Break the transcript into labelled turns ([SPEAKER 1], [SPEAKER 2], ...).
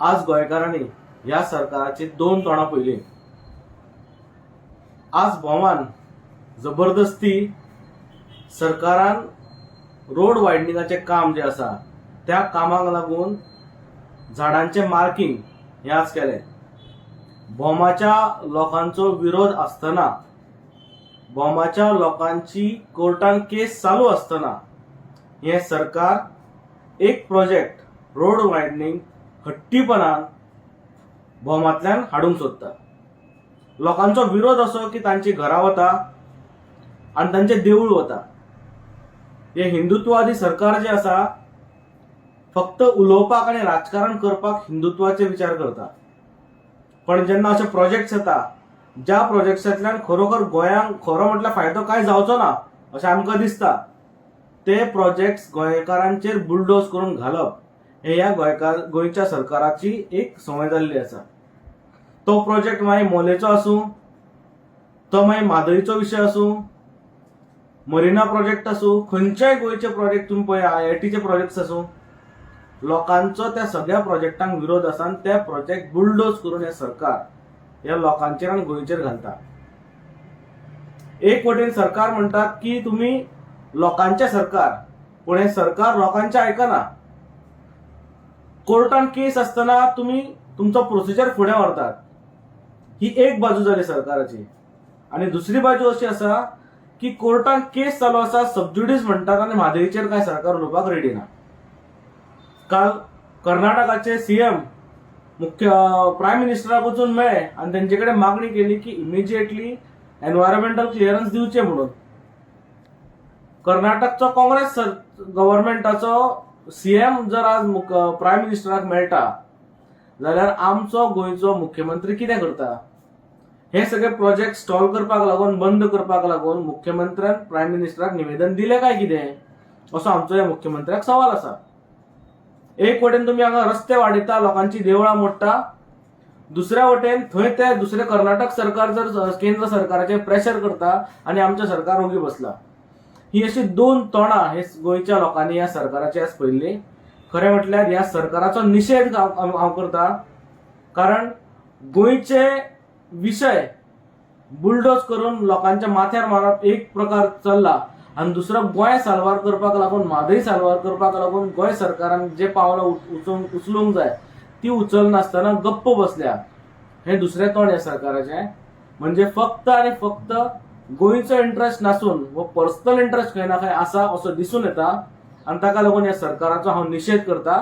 [SPEAKER 1] आज गोंयकारांनी ह्या सरकाराची दोन तोंडां पळयली. आज भोमान जबरदस्ती सरकारान रोड वायडनिंगाचें काम जें आसा त्या कामाक लागून झाडांचें मार्किंग हें आज केलें. भोमाच्या लोकांचो विरोध आसतना, भोमाच्या लोकांची कोर्टान केस चालू आसतना हें सरकार एक प्रोजेक्ट रोड वायडनिंग हट्टीपणान भोमांतल्यान हाडूंक सोदता. लोकांचो विरोध असो की तांची घरां वता आनी तांचें देवूळ वता. हें हिंदुत्ववादी सरकार जें आसा, फक्त उलोवपाक आनी राजकारण करपाक हिंदुत्वाचे विचार करता, पण जेन्ना अशे प्रोजेक्ट्स येता ज्या प्रोजेक्ट्सांतल्यान खरोखर गोंयांक खरो म्हटल्यार फायदो कांय जावचो ना अशें आमकां दिसता, ते प्रोजेक्ट्स गोंयकारांचेर बुलडोज करून घालप हे ह्या गोंयकार गोंयच्या सरकाराची एक संवय जाल्ली आसा. तो प्रोजेक्ट मागीर मोलेचो आसूं, तो मागीर म्हादयचो विशय आसूं, मरिना प्रोजेक्ट आसूं, खंयच्याय गोंयचे प्रोजेक्ट तुमी पळय, आयआयटीचे प्रोजेक्ट्स आसूं, लोकांचो त्या सगळ्या प्रोजेक्टांक विरोध आसा आनी ते प्रोजेक्ट बुलडोज करून हे सरकार ह्या लोकांचेर आनी गोंयचेर घालता. एक वटेन सरकार म्हणटात की तुमी लोकांचें सरकार, पूण हें सरकार लोकांचें आयकना. कोर्टान केस आसतना तुमी तुमचो प्रोसिजर फुडें व्हरतात. ही एक बाजू जाली सरकाराची आनी दुसरी बाजू अशी आसा की कोर्टान केस चालू आसा, सबज्युडीस म्हणटात आनी म्हादयचेर काय सरकार उलोवपाक रेडी ना. काल कर्नाटकाचे सीएम मुख्य प्रायम मिनिस्टराक वचून मेळ्ळे आनी तेंचे कडेन मागणी केली की इमिजिएटली एनवायरमेंटल क्लियरन्स दिवचें म्हणून. कर्नाटकचो काँग्रेस गव्हर्मेंटाचो सीएम जर आज प्रायम मिनिस्टराक मेळटा जाल्यार आमचो गोंयचो मुख्यमंत्री कितें करता? हे सगळे प्रोजेक्ट स्टॉल करपाक लागून, बंद करपाक लागून मुख्यमंत्र्यान प्रायम मिनिस्टराक निवेदन दिलें काय कितें, असो आमचो ह्या मुख्यमंत्र्याक सवाल आसा. एक वटेन तुमी हांगा रस्ते वाडयता, लोकांची देवळां मोडटा, दुसऱ्या वटेन थंय ते दुसरे कर्नाटक सरकार जर केंद्र सरकाराचेर प्रेशर करता आनी आमचें सरकार ओगी बसला. ही अशी दोन तोंडां हे गोंयच्या लोकांनी ह्या सरकाराची आज पळयल्ली. खरें म्हटल्यार ह्या सरकाराचो निशेध हांव करता, कारण गोंयचे विशय बुलडोज करून लोकांच्या माथ्यार मारप एक प्रकार चल्ला आनी दुसरो गोंय साल्वार करपाक लागून, म्हादय साल्वार करपाक लागून गोंय सरकारान जे पावलां उचलूंक जाय ती उचलनासतना गप्प बसल्या, हें दुसरें तोंड ह्या सरकाराचें. म्हणजे फक्त आनी फक्त गोंयचो इंट्रस्ट नासून हो पर्सनल इंट्रस्ट खंय ना खंय आसा असो दिसून येता आनी ताका लागून ह्या सरकाराचो हांव निशेध करता.